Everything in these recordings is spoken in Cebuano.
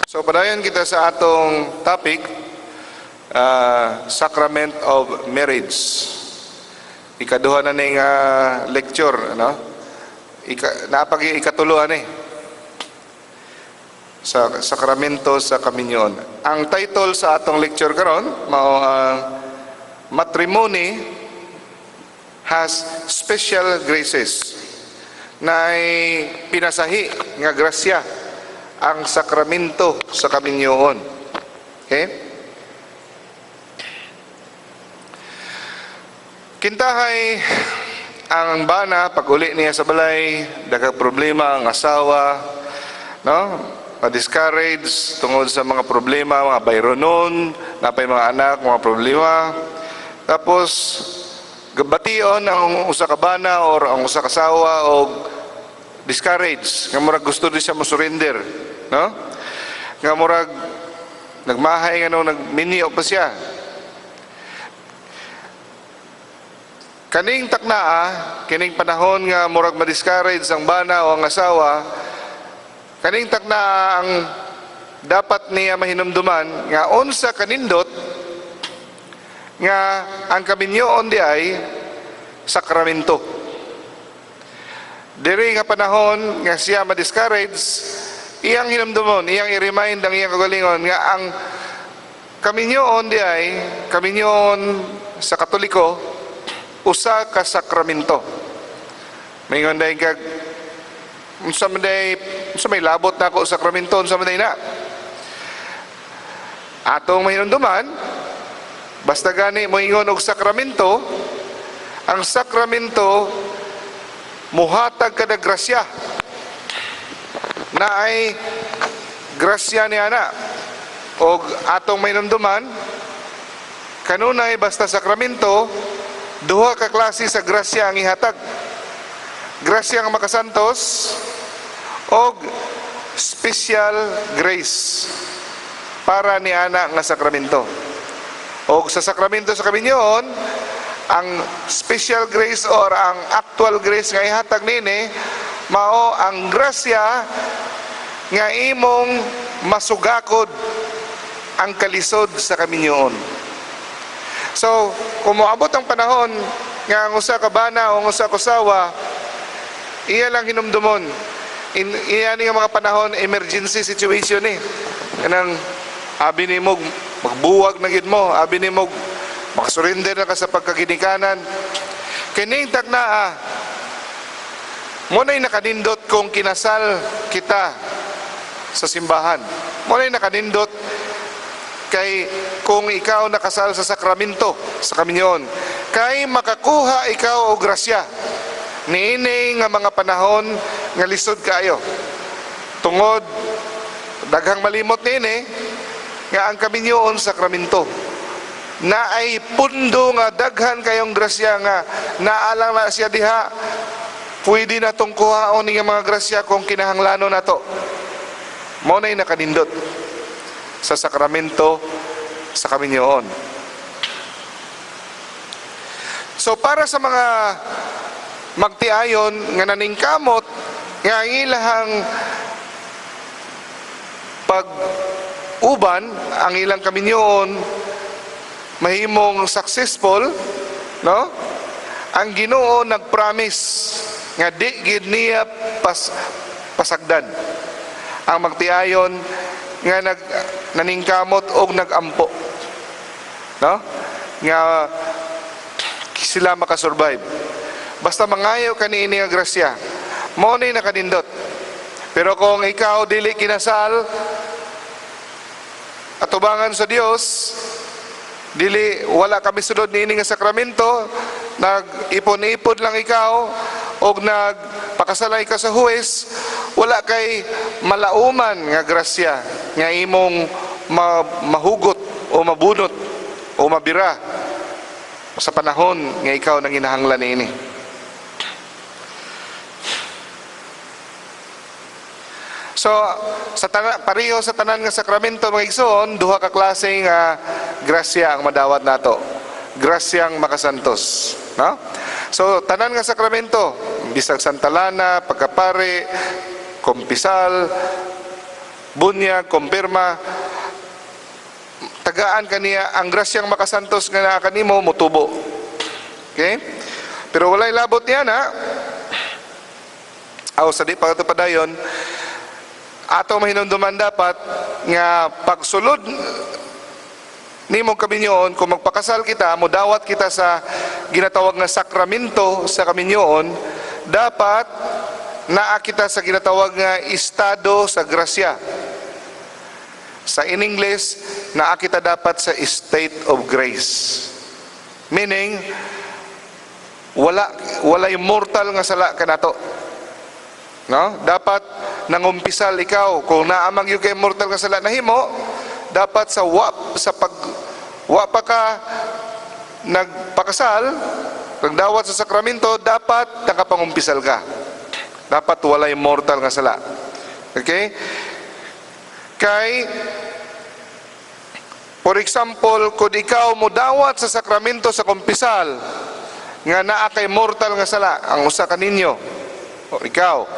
So padayon kita sa atong topic, Sacrament of Marriage. Ikaduha na ning lecture, ano? Naa pa gyuy ikatulo ani. Sa sakramento sa kaminyoon. Ang title sa atong lecture karon mao ang "Matrimony has Special Graces." Naay pinasahi nga grasya ang sakramento sa kaminyoon. Okay? Kintahay ang bana pag uli niya sa balay, daghang problema ang asawa, no? Ma-discourage tungod sa mga problema, mga bayronon, naa pay mga anak, mga problema. Tapos gabation ang usa ka bana or ang usa ka asawa og discourage nga murag gusto di siya mo surrender, no? Nga murag nagmahay nga nung nagminyo pa siya. Kaning taknaa, kining panahon nga murag ma-discourage ang bana o ang asawa, kaning taknaa ang dapat niya mahinumduman nga unsa kanindot nga ang kaminyoon di ay sakramento. Diri nga panahon nga siya ma-discourage, iyang hinumdumon, iyang i-remind ang iyang kagalingon nga ang kaminyoon di ay, kaminyoon sa Katoliko, usa ka sakramento. Maingon dahil kag, unsa man day, unsa may labot na ako sa sakramento, unsa man day na? Atong mahinumduman, basta gani moingon og sakramento, ang sakramento muhatag kada grasya na ay grasya ni ana. Og atong mahinumduman, kanunay basta sakramento, duha ka klase sa grasya ang ihatag: grasya nga makasantos og special grace para ni ana nga sakramento. Og sa sakramento sa kaminyoon, ang special grace or ang actual grace nga ihatag nini mao ang grasya nga imong masugakod ang kalisod sa kaminyoon. So, kung moabot ang panahon nga ang usa ka bana o ang usa ka usawa, iya lang hinumdumon. Iya ni nga mga panahon, emergency situation ni. Kanang abi nimo magbuwag na gid mo, abi nimo makasurrender na ka sa pagkaginikanan. Kining taknaa, mao na'y nakanindot kung kinasal kita sa simbahan. Mao na'y nakanindot kay kung ikaw nakasal sa sakramento sa kaminyoon, kay makakuha ikaw og grasya niini nga mga panahon nga lisod kaayo, tungod daghang malimot niini nga ang kaminyoon sakramento na ay pundo nga daghan kayong grasya nga naalang na siya diha, pwede na tong kuhaon nga mga grasya kung kinahanglanon nato. Mao na'y nakanindot sa sakramento sa kaminyoon. So para sa mga magtiayon nga naningkamot nga ang ilahang pag-uban, ang ilang kaminyoon mahimong successful, no? Ang Ginoo nagpromise nga di gid niya pasagdan ang magtiayon nga naningkamot og nagampo, no, nga sila makasurvive basta mangayo kaniini nga grasya. Mao ni nakanindot. Pero kung ikaw dili kinasal, atubangan sa Dios, dili, wala kami sulod niini nga sakramento, nag-ipon-ipon lang ikaw og nagpakasalay ka sa huwes, wala kay malauman nga grasya nga imong mahugot o mabunot o mabira sa panahon nga ikaw nanginahanglan niini. So, sa tanan, pareho sa tanan nga sakramento, mga igsoon, duha ka klase nga grasya ang madawat nato. Grasyang makasantos, no? So, tanan nga sakramento, bisag santalana, pagkapare, kumpisal, Bunyag, kumpirma, tagaan kaniya ang grasyang makasantos nga naa kanimo motubo. Okay? Pero walay labot niya na. Aw, sa di pa ito padayon, ato mahinumduman dapat nga pagsulod nimo kaminyoon, kung magpakasal kita, modawat kita sa ginatawag nga sakramento sa kaminyoon, dapat naa kita sa ginatawag nga estado sa grasya. Sa in English, naa kita dapat sa state of grace. Meaning, walay mortal nga sala kanato. No? Dapat nangumpisal ikaw. Kung naa man gyud kay mortal nga sala nahimo, dapat sa wa sa pag wa pa ka nagpakasal, nagdawat sa sakramento, dapat nakapangumpisal ka. Dapat walay mortal nga sala. Okay? Kay, for example, kung ikaw modawat sa sakramento sa kumpisal nga naa kay mortal nga sala, ang usa kaninyo o ikaw,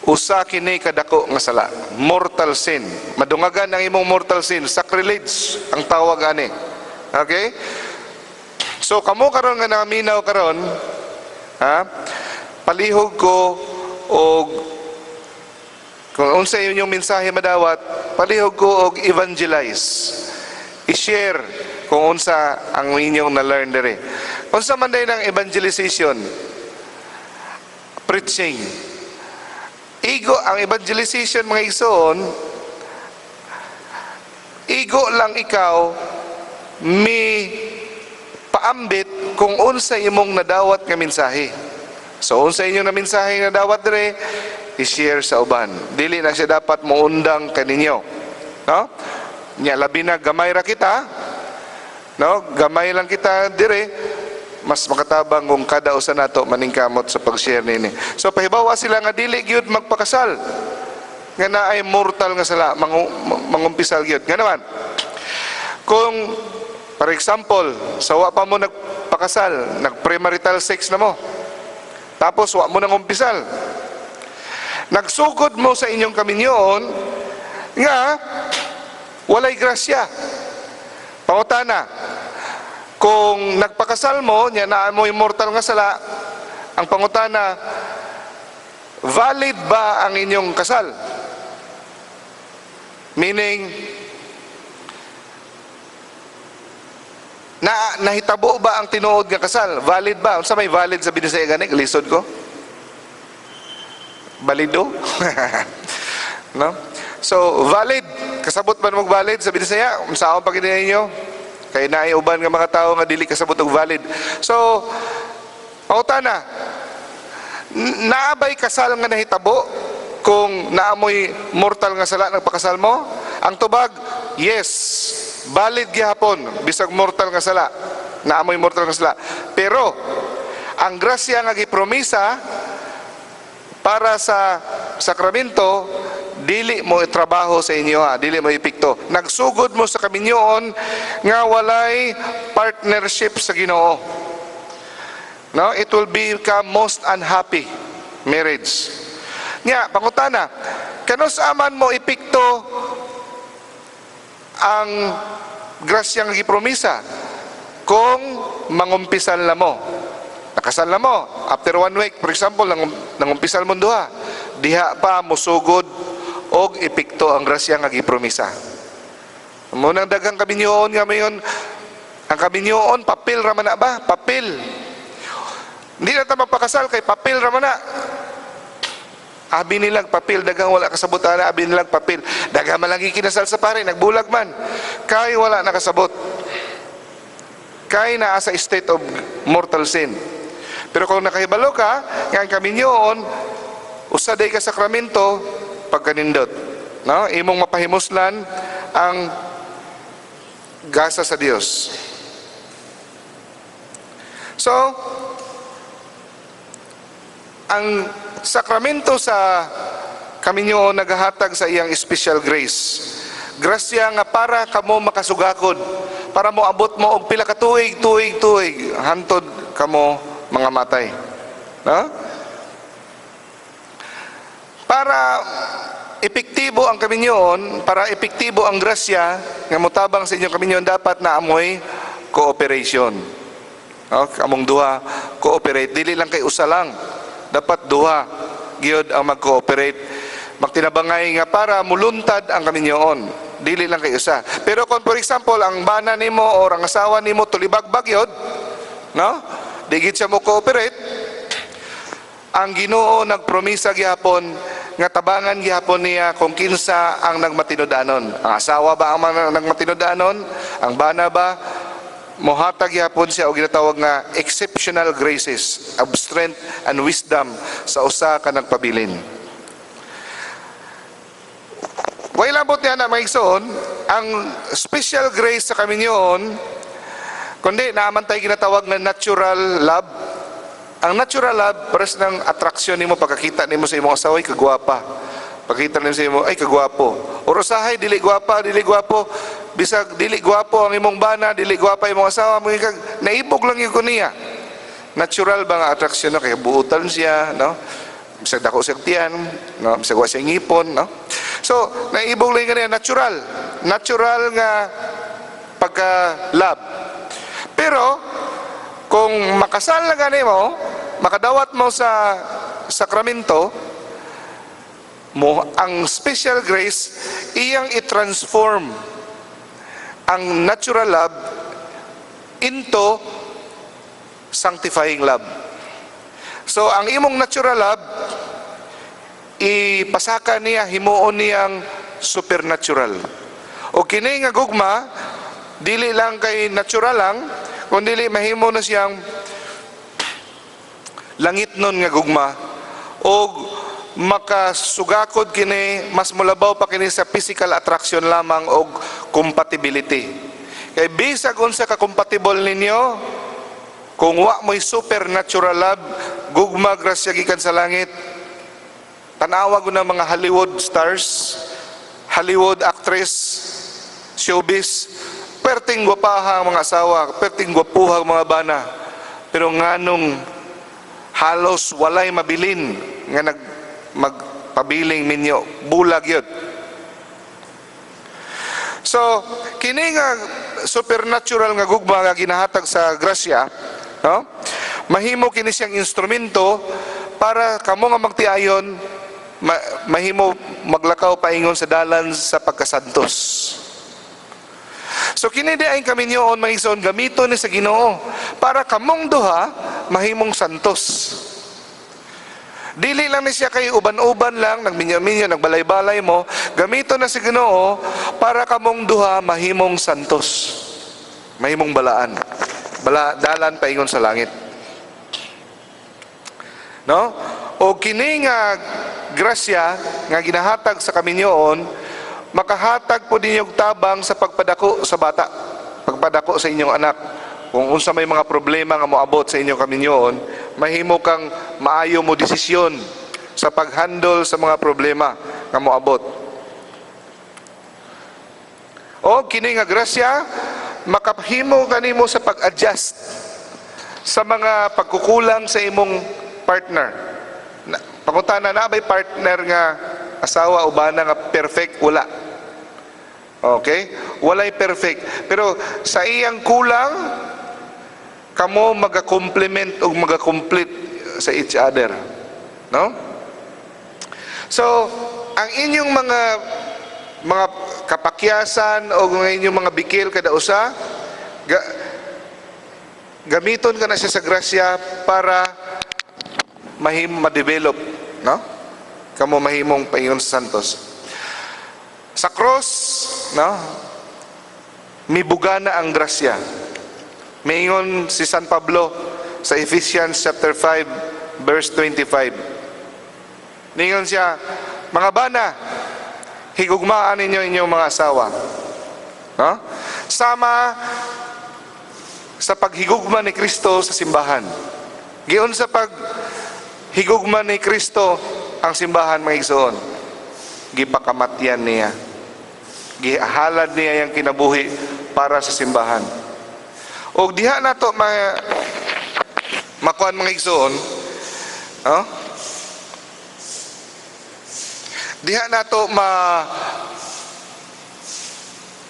usa kini kadako nga sala, mortal sin. Madungagan ang imong mortal sin, sacrilege ang tawag ani. Okay? So kamo karon nga naminaw karon, ha? Palihog ko og kung unsa inyong mensahe madawat, palihog ko og evangelize. I-share kung unsa ang inyong na-learn diri. Unsa man day ng evangelization? Preaching. Igo ang evangelization, mga igsoon, igo lang ikaw mi paambit kung unsa imong nadawat nga mensahe. So unsa inyong na mensahe nga nadawat dire, i-share sa uban. Dili na siya dapat moundang kaninyo. No? Nya labi na gamay ra kita. No? Gamay lang kita dire, mas makatabang kung kada usa nato maningkamot sa pag-share nini. So pahibawa sila nga dili gyud magpakasal nga naay mortal nga sala, mangumpisal gyud. Nga naman, kung for example, sa wa pa mo nagpakasal, nag-premarital sex na mo. Tapos wa mo nangumpisal. Nagsugod mo sa inyong kaminyoon nga walay grasya. Pangutana, kung nagpakasal mo, nya naa mo mortal nga sala, ang pangutana, valid ba ang inyong kasal? Meaning, na nahitabo ba ang tinuod nga kasal? Valid ba? Unsa may valid sa Binisaya gani? Lisod ko. Balido? No? So, valid. Kasabot man mo valid sa Binisaya? Unsa akong pagini ninyo? Kay naay uban nga mga tawo nga dili kasabot og valid. So, pangutana, naa bay kasal nga nahitabo kung naamoy mortal nga sala nagpakasal mo? Ang tubag, yes. Valid gihapon bisag mortal nga sala. Naamoy mortal nga sala. Pero ang grasya nga gipromisa para sa sakramento, dili mo trabaho sa inyo ha, dili mo epekto. Nagsugod mo sa kaminyoon nga walay partnership sa Ginoo. No, it will become most unhappy marriage. Nya, pangutana, kanus aman mo epekto ang grasyang gipromisa kung mangumpisal na mo? Nakasal na mo, after one week, for example, nangumpisal mo duha, diha pa musugod og epekto ang grasya nga gipromisa. Mo nang daghang kaminyoon nga mayon, ang kaminyoon papel ra man na ba? Papel. Hindi na ta magpakasal kay papel ra man na. Abi nilang papel, daghang wala kasabot ana, abi nilang papel. Daghang man lang kinasal sa pare, nagbulag man. Kay wala nakasabot. Kay naa sa state of mortal sin. Pero kung nakahibalo ka, nga ang kaminyoon, usa day ka sakramento, pagkanindot. No? Imong mapahimuslan ang gasa sa Dios. So, ang sakramento sa kaminyoon nagahatag sa iyang special grace. Grasya nga para kamo makasugakod, para mo abot mo og pila ka tuig, tuig, tuig, hantod kamo mga matay. No? Para epektibo ang kaminyoon, para epektibo ang grasya nga motabang sa inyong kaminyoon, dapat naa moy cooperation. No? Kamong duha cooperate, dili lang kay usa lang. Dapat duha gyud ang mag-cooperate. Magtinabangay nga para muluntad ang kaminyoon. Dili lang kay usa. Pero kung, for example, ang bana nimo or ang asawa nimo tulibagbag gyud, no? Di gid siya mo cooperate. Ang Ginoo nagpromisa gihapon nga tabangan gihapon niya kung kinsa ang nagmatinud-anon. Ang asawa ba ang mga nagmatinud-anon? Ang bana ba? Mohatag gihapon siya og ginatawag nga exceptional graces of strength and wisdom sa usa ka nagpabilin. Way labot niya na, mga igsoon, ang special grace sa kaminyoon, kundi naa man tay ginatawag nga natural love. Ang natural love, pares ng attraction nimo pagkakita nimo sa imong asawa, ay kagwapa. Pagkita nimo sa imo, ay kagwapo. Or usahay dili gwapa, dili gwapo, bisag dili gwapo ang imong bana, dili gwapa imong asawa, mo kag naibog lang gyud ko niya. Natural ba nga attraction, no? Kay buutan siya, no? Bisag dako siyang tiyan, no? Bisag wa siya ngipon, no? So, naibog lang kaniya, natural. Natural nga pagka love. Pero kung makasal na gani mo, makadawat mo sa sakramento, mo ang special grace iyang i-transform ang natural love into sanctifying love. So ang imong natural love, ipasaka niya, himuon niyang supernatural. O kini nga gugma, dili lang kay natural lang, kundi mahimo na siyang langit nun nga gugma o makasugakod kini, mas mulabaw pa kini sa physical attraction lamang og compatibility. Kay bisag unsa ka compatible ninyo, kung wa mo'y supernatural love, gugma grasya gikan sa langit, tanawa ko ng mga Hollywood stars, Hollywood actress, showbiz, perting gwapaha ang mga asawa, perting gwapuha ang mga bana. Pero nganong halos walay mabilin nga nag magpabiling minyo, bulag yun. So, kini nga supernatural nga gugma nga ginahatag sa grasya, no? Mahimo kini siyang instrumento para kamo nga magtiayon mahimo maglakaw paingon sa dalan sa pagkasantos. So kini di ay kaminyoon, mga igsoon, gamito ni sa Ginoo para kamong duha mahimong santos. Dili lang ni siya kay uban-uban lang, nagminyo-minyo, nagbalay-balay mo, gamito na si Ginoo para kamong duha mahimong santos. Mahimong balaan. Dalan paingon sa langit. No? O kini nga grasya nga ginahatag sa kaminyoon, makahatag po ninyong tabang sa pagpadako sa bata, pagpadako sa inyong anak. Kung unsa may mga problema nga moabot sa inyong kaminyoon, mahimo kang maayo mo desisyon sa paghandle sa mga problema nga moabot. O kini nga grasya makahimo kanimo sa pag-adjust sa mga pagkukulang sa imong partner. Na, pangutana, naa bay partner nga asawa o bana nga perfect? Wala. Okay? Walay perfect. Pero sa iyang kulang, kamo maga-complement o maga-complete sa each other. No? So, ang inyong mga kapakyasan o ang inyong mga bikil kada usa, gamiton ka na siya sa grasya para mahim ma-develop, no? Kamo mahimong paingon sa santos. Sa cross, no? Mibugana ang grasya. Maingon si San Pablo sa Ephesians chapter 5 verse 25. Ningon siya, "Mga bana, higugmaan ninyo inyong mga asawa." No? Sama sa paghigugma ni Kristo sa simbahan. Giun sa paghigugma ni Kristo ang simbahan, mga igsoon? Gipakamatyan niya. Gihalad niya yung kinabuhi para sa simbahan. O diha nato makuan, mga igsoon, no? Diha nato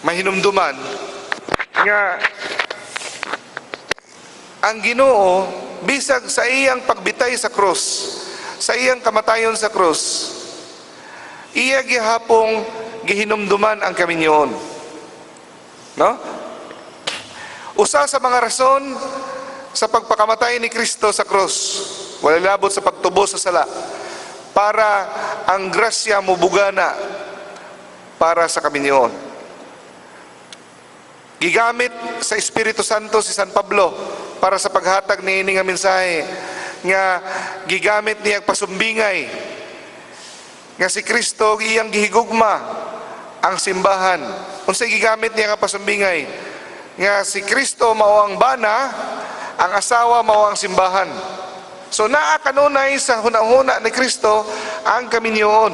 mahinumduman nga ang Ginoo, bisag sa iyang pagbitay sa krus, sa iyang kamatayon sa krus, iya gihapong gihinumduman ang kaminyoon. No? Usa sa mga rason sa pagpakamatay ni Kristo sa krus, wala labot sa pagtubos sa sala, para ang grasya mobugana para sa kaminyoon. Gigamit sa Espiritu Santo si San Pablo para sa paghatag niini nga mensahe nga gigamit niya pasumbingay nga si Kristo iyang gihigugma ang simbahan. Unsay gigamit niya nga pasumbingay? Nga si Kristo mao ang bana, ang asawa mao ang simbahan. So naa kanunay sa hunahuna ni Kristo ang kaminyoon.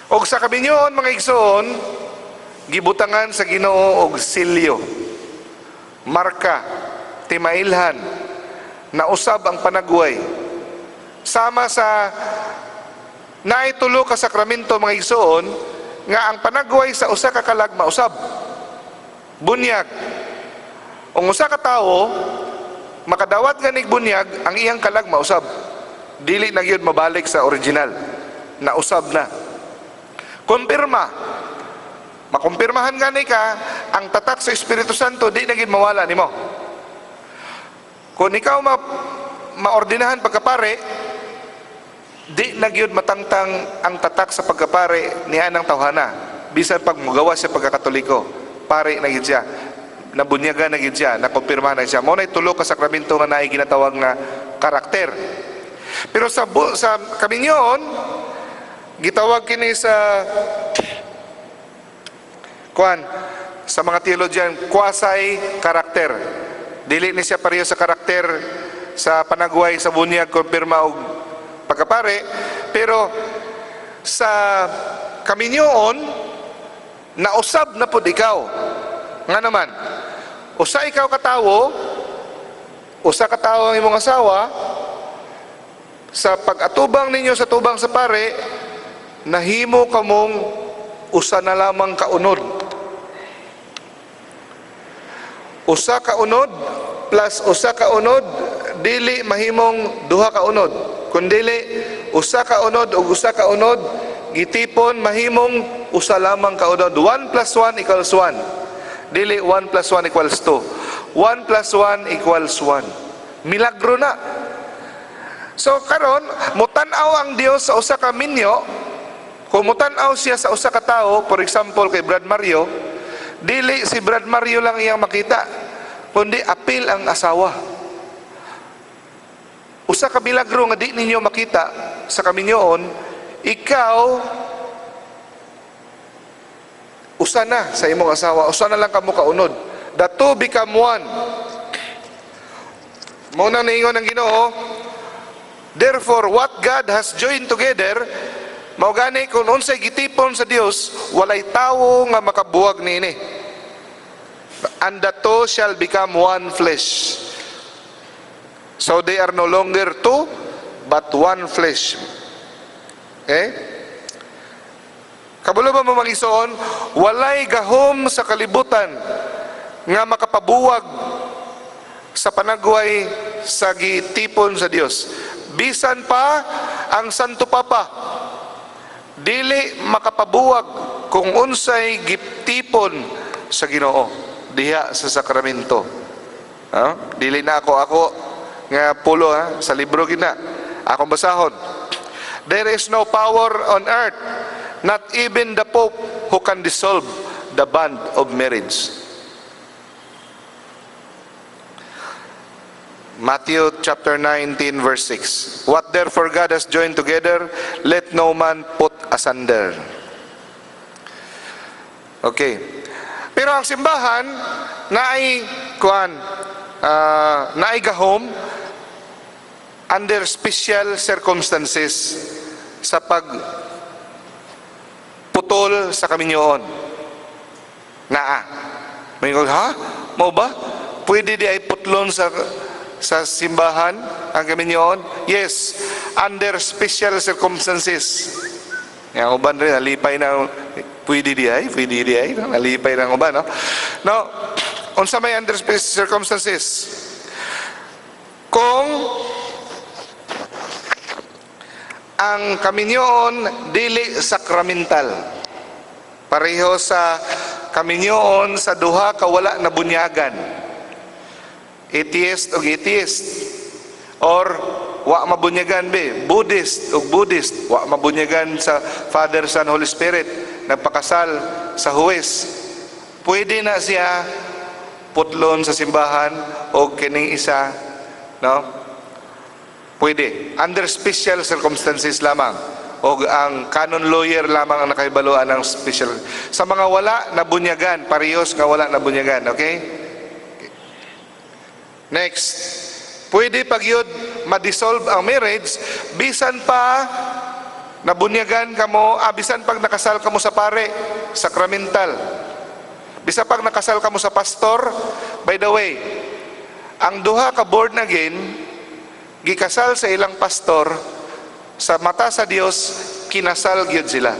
Og sa kaminyoon, mga igsoon, gibutangan sa Ginoo og silyo, marka, timailhan, nausab ang panagway. Sama sa naay tulo ka sakramento, mga igsoon, nga ang panagway sa usa ka kalag mausab. Bunyag. Kung usa ka tawo makadawat ganig bunyag, ang iyang kalag mausab. Dili na gyud mabalik sa original. Nausab na. Kumpirma. Makumpirmahan gani ka, ang tatak sa Espiritu Santo di na gyud mawala nimo. Kung ikaw maordinahan pagkapare, di na gyud matangtang ang tatak sa pagkapare niya ng tawhana. Bisan pag mugawas siya pagkakatoliko, pare na gyud siya. Nabunyagan na gyud siya, nakumpirmahan na siya. Mao na'y tulo ka sakramento nga naay ginatawag nga karakter. Pero sa kaminyoon, gitawag kini sa kuan sa mga theologian quasi karakter. Dili ni siya pareho sa karakter sa panagway sa bunyag, kumpirma og pagkapare, pero sa kaminyoon nausab na pud ikaw. Nga naman, usa ikaw katawo, usa ka tawo ang imong asawa, sa pag-atubang ninyo sa tubang sa pare, nahimo kamong usa na lamang kaunod. Usa ka unod plus usa ka unod dili mahimong duha ka unod. Kundili usa ka unod ug usa ka unod gitipon mahimong usa lamang ka unod. 1 plus 1 equals 1. Dili 1 plus 1 equals 2. 1 plus 1 equals 1. Milagro na. So karon mutan-aw ang Dios sa usa ka minyo. Kung mutan-aw siya sa usa ka tawo, for example kay Brad Mario, dili si Brad Mario lang iyang makita, kundi apil ang asawa. Usa ka milagro nga di ninyo makita sa kaminyoon, ikaw usa na sa imong asawa, usa na lang kamo kaunod. The two become one. Mao na niingon ang Ginoo, "Therefore, what God has joined together," mao gani kung unsay gitipon sa Dios, walay tawo nga makabuwag niini. "And the two shall become one flesh. So they are no longer two, but one flesh." Okay? Kabalo ba mo, mga igsoon, walay gahom sa kalibutan nga makapabuwag sa panagway sa gitipon sa Dios. Bisan pa ang Santo Papa dili makapabuwag kung unsay gitipon sa Ginoo diha sa sakramento. Ha? Dili na ako ako nga pulo ha, sa libro gina. Akong basahon. "There is no power on earth, not even the Pope, who can dissolve the bond of marriage." Matthew chapter 19 verse 6. "What therefore God has joined together, let no man put asunder." Okay. Pero ang simbahan naay kuan naay gahom under special circumstances sa pag putol sa kaminyoon. Naa. May ha? Mao ba? Pwede diay putlon sa Sa simbahan ang kaminyoon? Yes, under special circumstances. Yang uban rin, nalipay na, pwede di ay, no? Nalipay na ang uban, no? No, unsa may under special circumstances? Kung ang kaminyoon dili sakramental. Pareho sa kaminyoon sa duha ka wala na bunyagan. Atheist og atheist. Or wa mabunyagan be, Buddhist og Buddhist, wa mabunyagan sa Father, Son, Holy Spirit, nagpakasal sa huwes. Pwede na siya putlon sa simbahan o kining isa, no? Pwede. Under special circumstances lamang. O ang canon lawyer lamang ang nakahibaloan ng special. Sa mga wala na bunyagan, parehas nga wala na bunyagan, okay? Next. Pwede pag yun ma-dissolve ang marriage, bisan pa nabunyagan kamo, bisan pag nakasal kamo sa pare, sacramental. Bisan pag nakasal kamo sa pastor, by the way, ang duha ka born again, gikasal sa ilang pastor, sa mata sa Dios, kinasal gyud sila.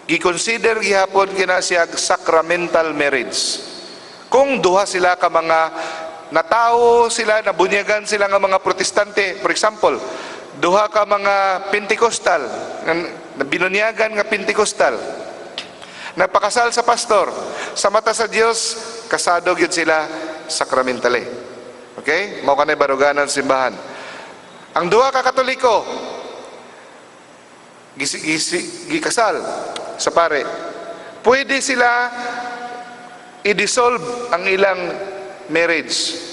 Giconsider gihapon kina siya sacramental marriage. Kung duha sila ka mga natawo sila, nabunyagan sila nga mga Protestante, for example, duha ka mga Pentecostal, nga binunyagan nga Pentecostal, nagpakasal sa pastor, sa mata sa Dios, kasado gyud sila sacramentally. Okay? Mao kanay baruganan simbahan. Ang duha ka Katoliko, gikasal sa pare. Pwede sila i-dissolve ang ilang marriage.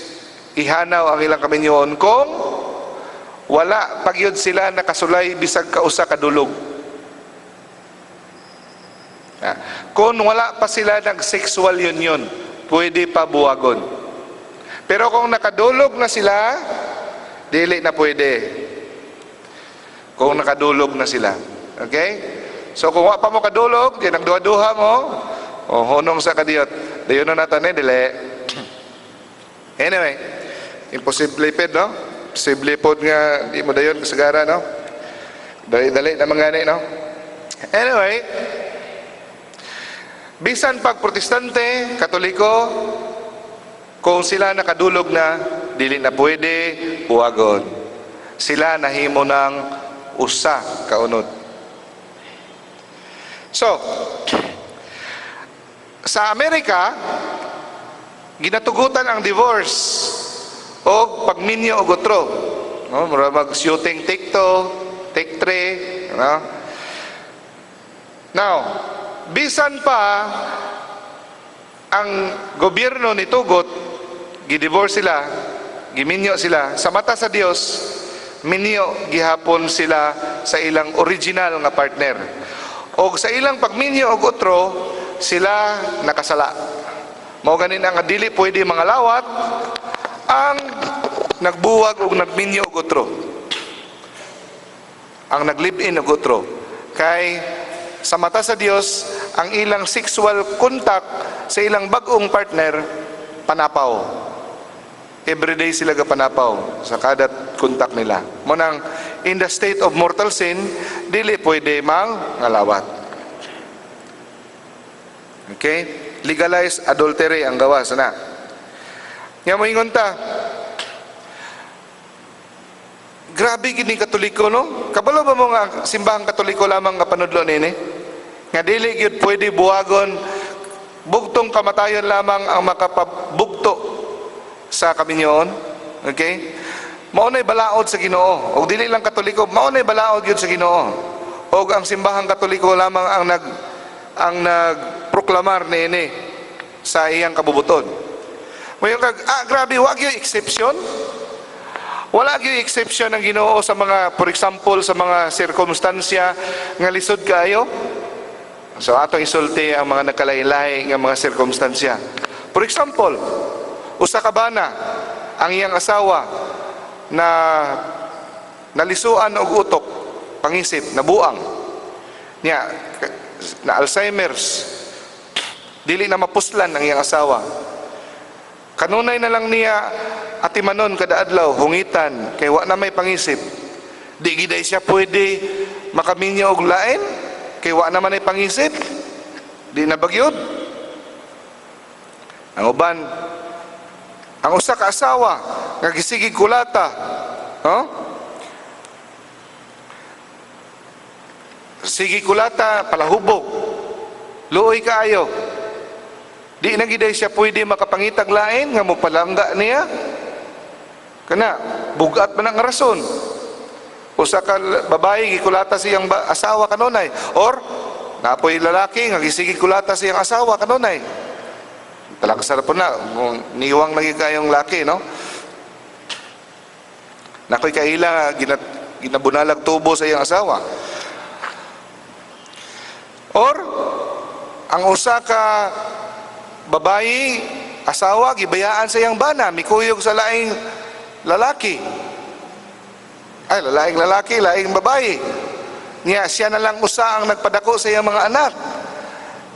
Ihanaw ang ilang kaminyoon kung wala pagyud sila nakasulay bisag kausa ka dulog. Kung wala pa sila nag-sexual union, pwede pa buwagon. Pero kung nakadulog na sila, dili na pwede. Kung nakadulog na sila. Okay? So kung wa pa mo kadulog, di nagduha-duha mo, o hunong sa kadiyot. Dayon na natin eh, dili. Anyway, imposible ped, no? Imposible pod nga di mo dayon kasagara, no? Dali-dali naman gani, no? Anyway, bisan pag Protestante, Katoliko, kung sila nakadulog na, dili na pwede buwagon. Sila nahimo ng usa kaunod. So, sa Amerika, ginatugutan ang divorce o pagminyo og otro. No, mura mag shooting take two, take three, no? Now, bisan pa ang gobyerno ni tugot, gidivorce sila, giminyo sila, sa mata sa Dios, minyo gihapon sila sa ilang original nga partner. Og sa ilang pagminyo og otro, sila nakasala. Mao gani na nga dili pwede mga lawat ang nagbuwag og nagminyo og otro. Ang nag-live-in og otro. Kay sa mata sa Dios, ang ilang sexual contact sa ilang bag-ong partner, panapaw. Everyday sila gapanapaw sa kada contact nila. Mao nang in the state of mortal sin, dili pwede mang ngalawat. Okay? Legalize adultery ang gawas na. Nga moingon ta, grabe gini Katoliko, no? Kabalo ba mo nga simbahang Katoliko lamang nga panudlo nini? Nga dili gyud pwede buwagon, bugtong kamatayon lamang ang makapabugto sa kaminyoon. Okay? Mao na'y balaod sa Ginoo. Og dili lang Katoliko, mao na'y balaod gyud sa Ginoo. Og ang simbahang Katoliko lamang ang nagproklamar niini sa iyang kabubuton. Mayon kag, grabe, wa gyud exception. Wala gyud exception ang Ginoo sa mga, for example, sa mga sirkumstansya nga lisod kaayo. So atong isulti ang mga nagkalahi-lahi nga mga sirkumstansya. For example, usa ka bana, ang iyang asawa na nalisuan og utok, pangisip, nabuang. Niya, na Alzheimer's, dili na mapuslan ang iyang asawa. Kanunay na lang niya atimanon kada adlaw, hungitan kay wa na may pangisip. Di giday siya pwede makaminyo og lain kay wa na man ay pangisip. Di na bagyod. Ang uban, ang usa ka asawa nga gisigig kulata, no? Sige kulata, palahubog. Luoy kaayo. Di na giday siya pwede makapangitag lain nga mopalangga niya. Kana bugat man ang rason. Usa ka babae gikulata siyang asawa kanunay, or napoy lalaki nga gisigig kulata siyang asawa kanunay. Talagsa po na kung niwang lagi kayong laki, no? Nakoy kaila nga ginabunalag tubo sa iyang asawa. Or ang usa ka babayi asawa gibayaan sa iyang bana, mikuyog sa laing lalaki. Ay, laing lalaki, laing babayi. Niya siya na lang usa ang nagpadako sa iyang mga anak.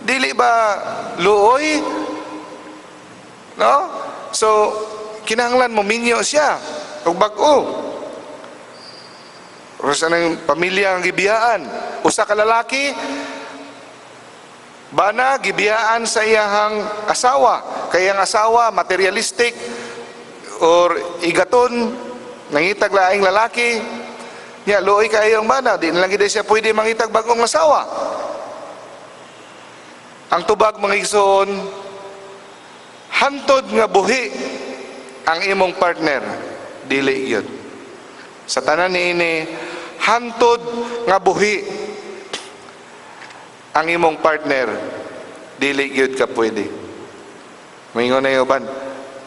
Dili ba luoy? No? So kinahanglan mo minyo siya og bag-o. Or sa nang pamilya ang gibiyaan. Usa ka lalaki bana gibiyaan sa iyahang asawa. Kay ang asawa materialistic or igaton, nangitag laing lalaki. Nya luoy kayo ang bana, di na lang gid siya pwede mangitag bag-ong asawa. Ang tubag, mga igsoon, hantod nga buhi ang imong partner, dili gyud. Sa tanan niini, hantod nga buhi ang imong partner, dili gyud ka pwede. Moingon na yung uban,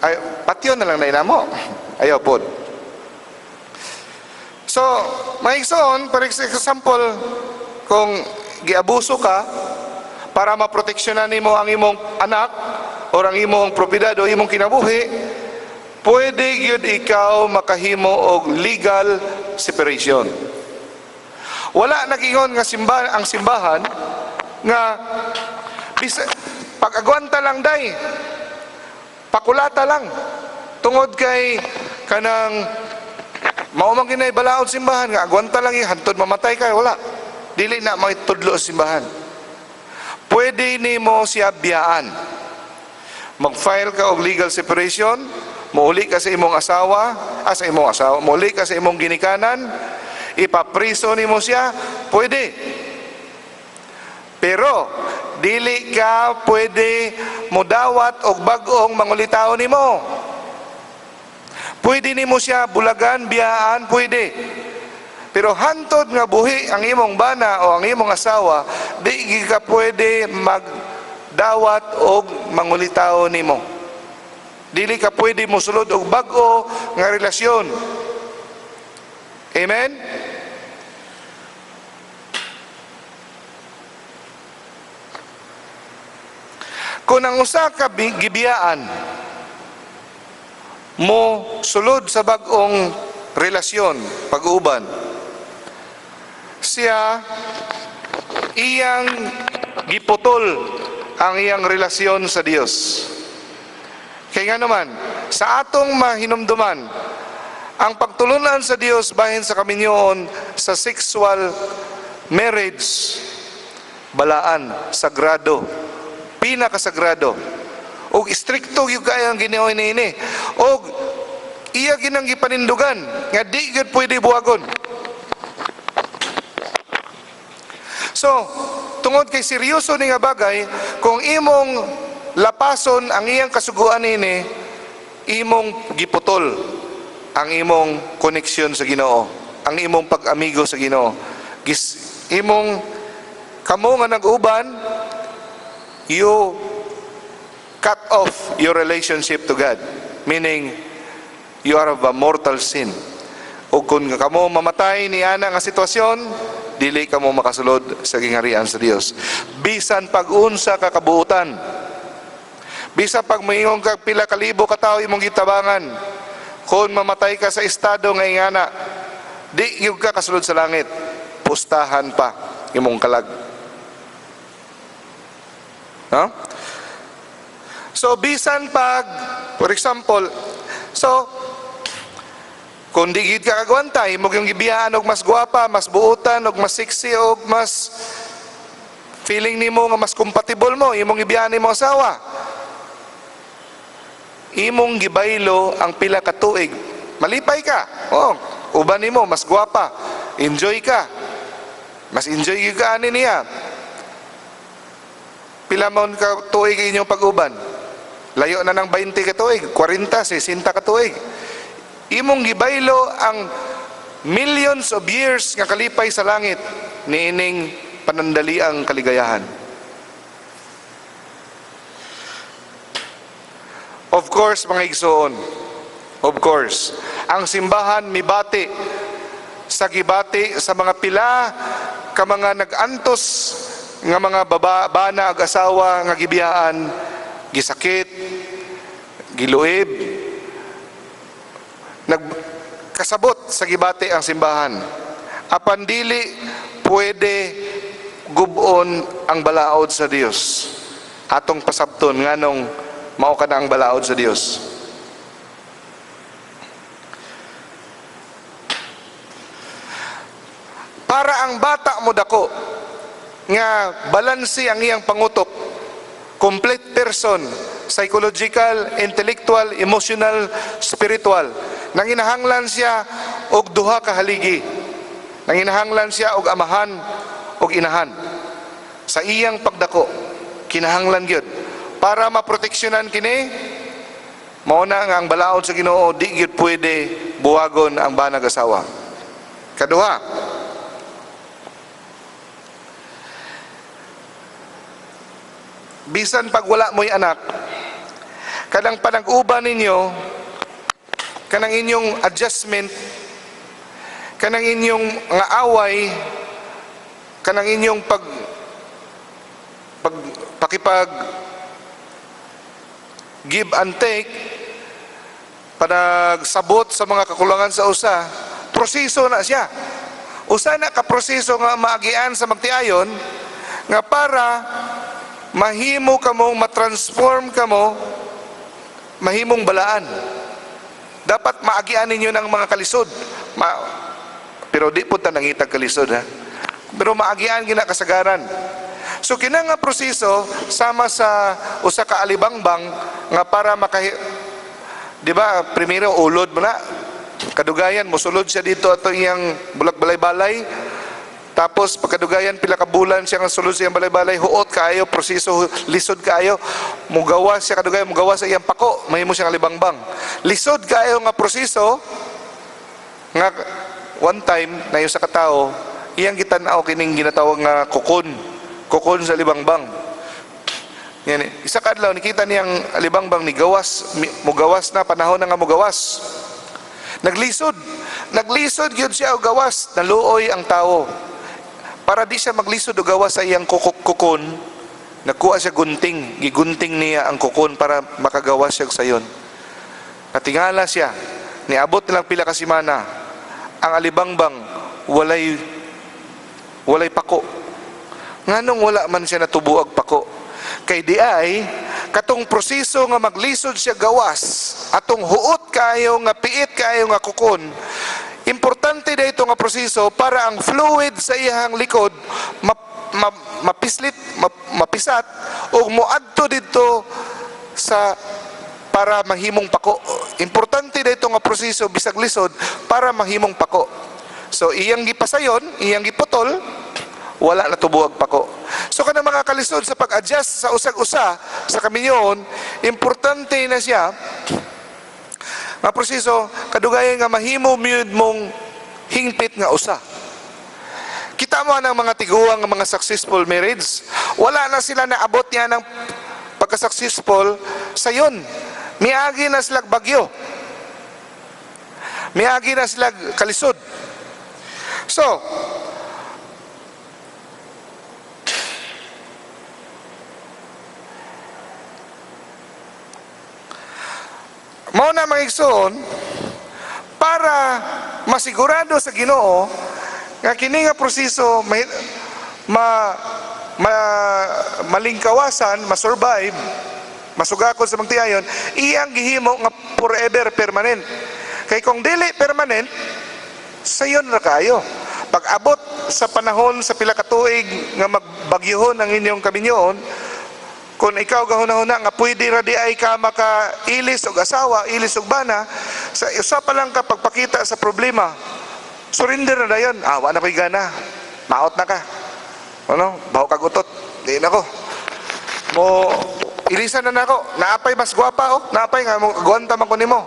ay, patyon na lang na inamo. Ayaw pod. So, mga igsoon, for example, kung giabuso ka para maproteksyonan nimo ang imong anak or ang imong propiedad o imong kinabuhi, pwede gyud ikaw makahimo og legal separation. Wala nagingon nga ang simbahan nga bisa, pag-agwanta lang day, pakulata lang, tungod kay kanang mao man kinay balaod simbahan nga agwanta lang, hantod mamatay kay wala. Dili na maitudlo sa simbahan. Pwede nimo siya biyaan. Mag-file ka og legal separation, muuli ka sa imong asawa, sa imong asawa, muuli ka sa imong ginikanan, ipapriso nimo siya, pwede. Pero dili ka pwede modawat og bag-ong mangulitaw nimo. Pwede nimo siya bulagan, biyaan, pwede. Pero hantod nga buhi ang imong bana o ang imong asawa, di ka pwede magdawat og mangulitaw nimo. Dili ka pwede mosulod og bag-o nga relasyon. Amen? Kung ang usa ka gibiyaan mo sulod sa bag-ong relasyon, pag-uban, siya iyang giputol ang iyang relasyon sa Dios. Kaya nga naman, sa atong mahinumduman, ang pagtulunan sa Dios bahin sa kaminyoon sa sexual marriage, balaan, sagrado, pinakasagrado. Og istrikto gyud kaayo ang Ginoo niini. Og iya ginang gipanindugan nga di gyud pwede buwagon. So, tungod kay seryoso ni nga bagay, kung imong lapason ang iyang kasuguan niini, imong giputol ang imong koneksyon sa Ginoo, ang imong pag-amigo sa Ginoo. Imong kamo nga nag-uban, you cut off your relationship to God, meaning you are of a mortal sin. O kung kamo mamatay ni ana nga sitwasyon, dili kamo makasulod sa gingarian sa Dios. Bisan pag-unsa ka kabuutan, bisan pag moingon kag pila ka libo ka tawo imong gitabangan, kung mamatay ka sa estado nga ingana, di gyud ka kasulod sa langit, pustahan pa imong kalag. No? So bisan pag, for example, so Kung di gid ka kagwanta, imo yung gibiyaan og mas gwapa, mas buutan, og mas sexy, og mas feeling nimo nga mas compatible mo, imong gibiyaan nimo asawa. Imong gibaylo ang pila ka tuig. Malipay ka. Oh, uban nimo mas gwapa. Enjoy ka. Mas enjoy gyud ka ani niya. Pila man ka tuig inyong pag-uban? Layo na ng 20 ka tuig, 40, 60 ka tuig. Imong gibaylo ang millions of years nga kalipay sa langit niining panandaliang kaligayahan. Of course, mga igsoon, of course, ang simbahan mibati sa gibati sa mga pila ka mga nag-antos nga mga baba, bana ag asawa nga gibiyaan, gisakit, giluib, nagkasabot sa gibati ang simbahan. Apan dili pwede gubon ang balaod sa Dios. Atong pasabton nganong mao kana ang balaod sa Dios. Para ang bata mo dako nga balanse ang iyang pangutok, complete person, psychological, intellectual, emotional, spiritual. Nanginahanglan siya og duha ka haligi. Nanginahanglan siya og amahan og inahan. Sa iyang pagdako, kinahanglan gyud para maproteksyonan kini. Mao na nga ang balaod sa Ginoo, di gyud pwede buwagon ang banag asawa. Kaduha, bisan pag wala mo'y anak, kanang panag-uban ninyo, kanang inyong adjustment, kanang inyong nga away, kanang inyong pag pag pakipag give and take, panagsabot sa mga kakulangan sa usa, proseso na siya. Usa na ka proseso nga maagian sa magtiayon nga para mahimo kamong matransform kamo, mahimong balaan. Dapat maagian ninyo ng mga kalisod. Pero di po ta nangitag kalisod, ha. Pero maagian gina kasagaran. So kina nga proseso sama sa usa ka alibangbang nga para makahi, di ba, primero ulod mo na. Kadugayan mosulod siya dito ato iyang bulak balay-balay. Tapos pagkadugayan, pila ka bulan siya nga sulod sa iyang balay-balay, huot kaayo, proseso lisod kaayo. Mugawas siya kadugayan, mugawas sa iyang pako, mahimo siyang alibangbang. Lisod kaayo nga proseso nga one time na sa katao iyang gitan-aw kining ginatawag nga cocoon, cocoon sa libangbang. Yan, isa ka adlaw nikita niyang alibangbang ni gawas, mugawas na, panahon na nga mugawas. Naglisod, naglisod gyud siya og gawas, naluoy ang tao. Para di siya maglisod og gawas sa iyang cocoon, nagkuha siya gunting, gigunting niya ang cocoon para makagawas siya sayon. Natingala siya, niabot nilang pila ka semana, ang alibangbang walay walay pako. Nganong wala man siya natubuag pako? Kay di ay katong proseso nga maglisod siya gawas, atong huot kayo nga piit kayo nga cocoon, importante na ito nga proseso para ang fluid sa iyang likod mapislit, mapisat ug moadto didto sa para mahimong pako. Importante na ito nga proseso bisag lisod para mahimong pako. So iyang gipasayon, iyang giputol, wala na tubuag pako. So kanang mga kalisod sa pag-adjust sa usag-usa sa kaminyoon, importante na siya nga proseso kadugayan nga mahimo myud mong hingpit nga usa. Kita mo ang mga tiguang nga mga successful marriage, wala na sila naabot niya ng pagka-successful sayon. Miagi na sila bagyo. Miagi na sila kalisod. So, mao na, mga igsoon, para masigurado sa Ginoo nga kini nga proseso may, ma, ma, malingkawasan, masurvive, masugakon sa magtiayon, iyang gihimo nga forever permanent. Kay kung dili permanent, sayon ra kayo. Pag abot sa panahon sa pila ka tuig nga magbagyuhon ang inyong kaminyoon, kung ikaw gahuna-huna nga pwede ra diay ka makailis og asawa, ilis og bana, sa usa pa lang ka pagpakita sa problema, surrender na dayon. "Ah, wa na ko'y gana." Maot na ka. Ano? Baho kag utot. Di na ko. Mo ilisan na nako. Naapay mas gwapa oh. Naapay nga mo agwanta man ko nimo.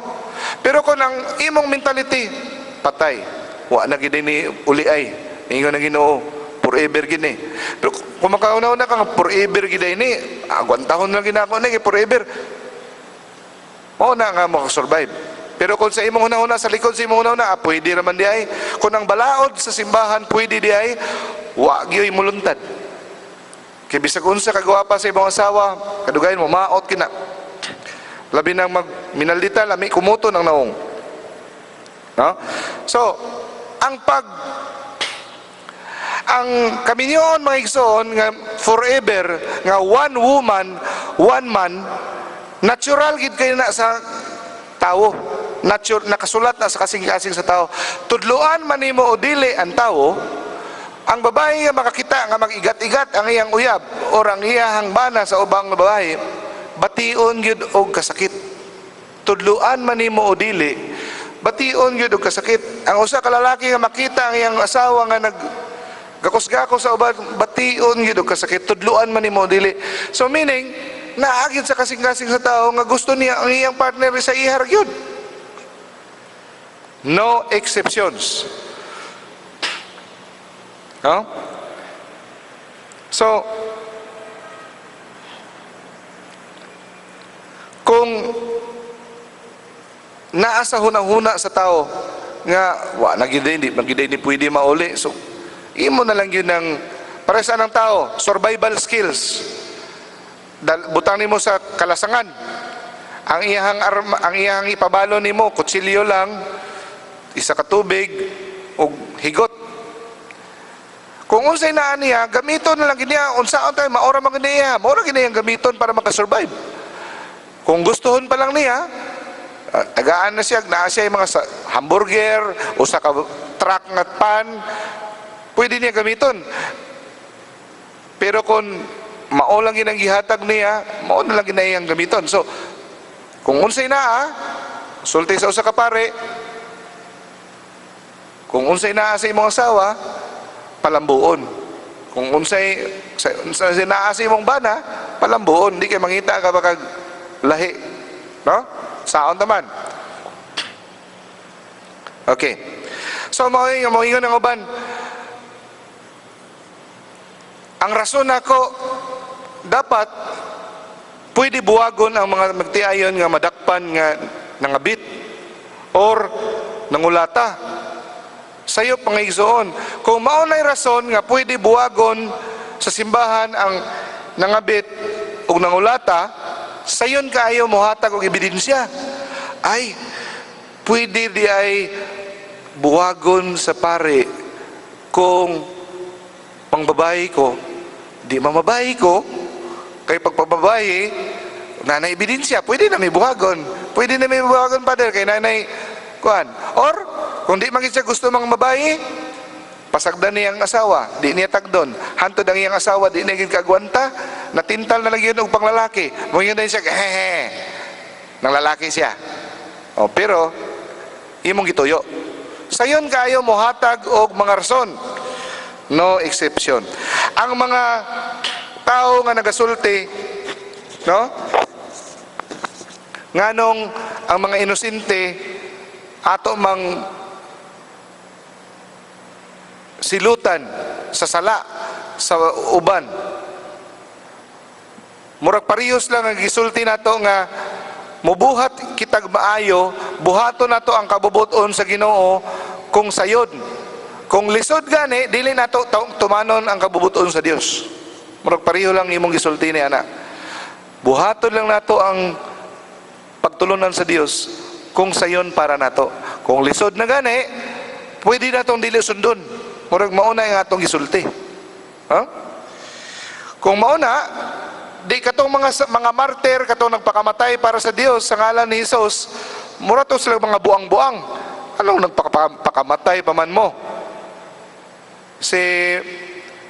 Pero kung ang imong mentality, "Patay. Wa na gid ni uli ay. Ingon ang Ginoo, forever gid ni." Pero kung makauna-una ka nga forever gid ni, agwantahon lang gid nako ni kay forever. Mao na nga mo survive. Pero kung sa imong hunahuna, sa likod sa imong hunahuna, "Ah, pwede raman di ay." Kung ang balaod sa simbahan, pwede di ay, wa gyoy muluntad. Kay bisag unsa kagwapa sa imong asawa, kadugayan mo maot kina. Labi nang mag minaldita, lami kumuto ng naong. No? So, ang kaminyoon, mga igsoon, nga forever nga one woman, one man, natural gid kayo na sa tawo. Nature, nakasulat na sa kasing-kasing sa tao. Tudluan man nimo o dili ang tawo, ang babae nga makakita nga mag-igat-igat ang iyang uyab or ang iyahang bana sa ubang babae, bation gyud og kasakit. Tudluan man nimo o dili, bation gyud og kasakit. Ang usa ka lalaki nga makita ang iyang asawa nga nag gakos-gakos sa uban, bation gyud og kasakit. Tudluan man nimo o dili. So meaning, naagid sa kasing-kasing sa tao nga gusto niya ang iyang partner sa ihar gyud. No exceptions. No? So, kung naa sa hunahuna sa tao nga wa na gid, di man gid ni pwede mauli, so imo na lang yun ng para sa anang tao, survival skills. Butang nimo sa kalasangan ang iyahang arma, ang iyahang ipabalo nimo kutsilyo lang, isa ka tubig ug higot. Kung unsay naa niya, gamiton na lang gid niya. Unsaon tayo maora man gid niya, maora gid niyang gamiton para makasurvive. Kung gustuhon pa lang niya, tagaan na siya, naa siya yung mga hamburger, usa ka truck nga pan, pwede niya gamiton. Pero kung mao lang ginang gihatag niya, mao na lang ginayang gamiton. So, kung unsay naa, sulti sa usa ka pare, kung unsay naa sa imong asawa, palambuon. Kung unsay sa naa sa imong bana, palambuon. Di kay mangita ka bakag lahi. No? Saon taman. Okay. So mao ingon ang uban. Ang rason nako dapat pwede buwagon ang mga magtiayon nga madakpan nga nangabit or nangulata. Sayo pangigsoon. Kung mao na'y rason nga pwede buwagon sa simbahan ang nangabit ug nangulata, sayon kaayo mohatag og ebidensya. "Ay, pwede di ay buwagon sa pare kung pangbabae ko." Di mamabae ko, kay pagpababae, nanay ebidensya, pwede na may buwagon. "Pwede na may buwagon, Father, kay nanay kuan." Or, kung di man siya gusto mga babae, pasagdan niya ang asawa, di niya tagdon. Hantod ang iyang asawa, di niya gid kagwanta, natintal na lang yun og panglalaki. Mo yun siya, hehe, nang lalaki siya. O, pero, imong gituyo. Sayon kayo mohatag og mga rason. No exception. Ang mga tao nga nagasulti, no? Nganong ang mga inosente ato mang silutan sa sala sa uban. Murag parehas lang ang gisulti nato nga mubuhat kitag maayo, buhaton nato ang kabubuton sa Ginoo kung sayod. Kung lisod gani, dili nato tumanon ang kabubuton sa Dios. Murag pareho lang imong gisulti ni ana. Buhaton lang nato ang pagtulunan sa Dios kung sayon para nato. Kung lisod na gani, pwede natong dili sundon. Murag mauna ang atong gisulti. Ha? Kung mauna, di katong mga martyr, katong nagpakamatay para sa Dios sa ngalan ni Hesus, Mura to sila mga buang-buang. Anong nagpakamatay pa man mo? Si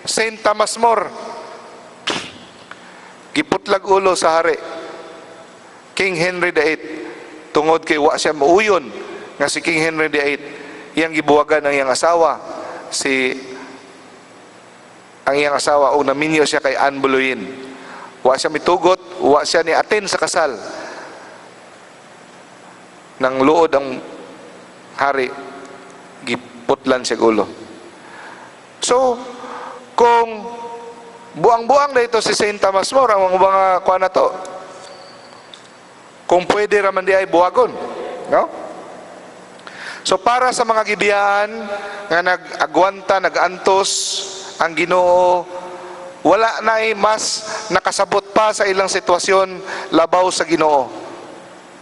Saint Thomas More, giputlag ulo sa hari, King Henry VIII, tungod kay wa siya muuyon nga si King Henry VIII iyang gibuwagan ang iyang asawa, si ang iyang asawa o naminyo siya kay Anne Boleyn. Wa siya mitugot, wa siya ni attend sa kasal. Nang luod ang hari, giputlan siya ulo. So, kung buang-buang na ito si Saint Thomas More, ang mga kuha na to, kung pwede raman di ay buwagon. No? So para sa mga gibiyaan nga nag-agwanta, nag-antos ang Ginoo, wala na ay mas nakasabot pa sa ilang sitwasyon labaw sa Ginoo.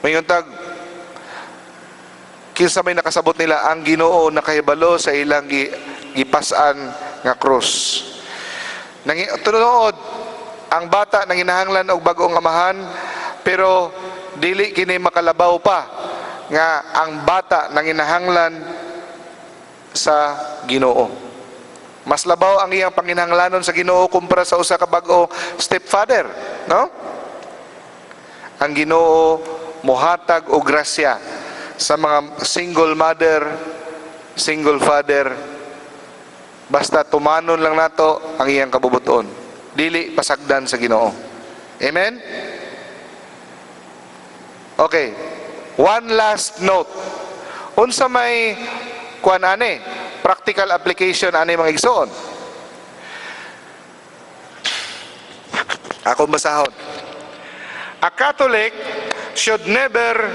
Mayon tag kinsa may nakasabot nila? Ang Ginoo, nakahibalo sa ilang gipasan nga krus. Nangi tunood ang bata nanginahanglan og bag-ong amahan, pero dili kini makalabaw pa nga ang bata nanginahanglan sa Ginoo. Mas labaw ang iyang panginahanglanon sa Ginoo kumpara sa usa ka bag-o stepfather, no? Ang Ginoo mohatag og grasya sa mga single mother, single father, basta tumanon lang nato ang iyang kabubuton. Dili pasagdan sa Ginoo. Amen? Okay. One last note. Unsa may kuan ane? Practical application ani, mga igsoon. Akong basahon. A Catholic should never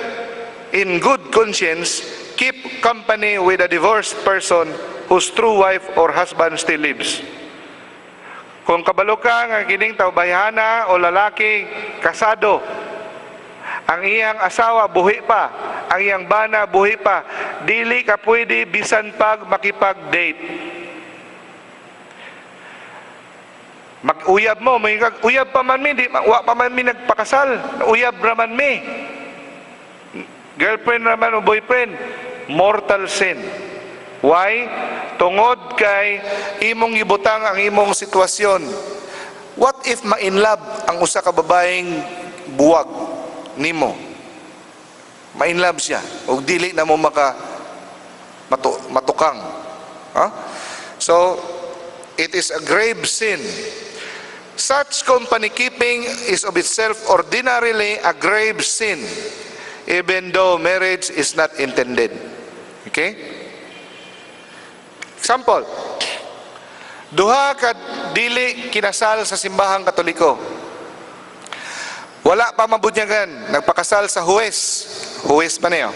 in good conscience keep company with a divorced person whose true wife or husband still lives. Kung kabalo ka nga kining tawbayhana o lalaki kasado, ang iyang asawa buhi pa, ang iyang bana buhi pa, dili ka pwede bisan pag makipag-date. Mag-uyab mo, may uyab pa man mi, di, wa pa man mi nagpakasal, uyab raman mi. Girlfriend raman o boyfriend, mortal sin. Why? Tungod kay imong gibutang ang imong sitwasyon. What if ma-inlove ang usa ka babaeng buwag nimo? Ma-inlove siya ug dili na mo maka matukang. Huh? So, it is a grave sin. Such company keeping is of itself ordinarily a grave sin, even though marriage is not intended. Okay? Example, duha ka dili kinasal sa simbahang Katoliko. Wala pa mabunyagan, nagpakasal sa huwes. Huwes pa niyo.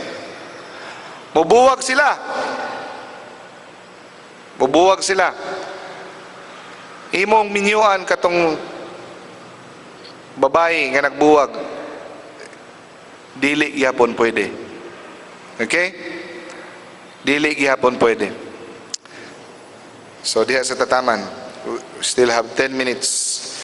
Mubuwag sila. Mubuwag sila. Imong minyuan katong babae nga nagbuwag, dili gihapon pwede. Okay? Dili gihapon pwede. So diha sa tataman, we still have 10 minutes.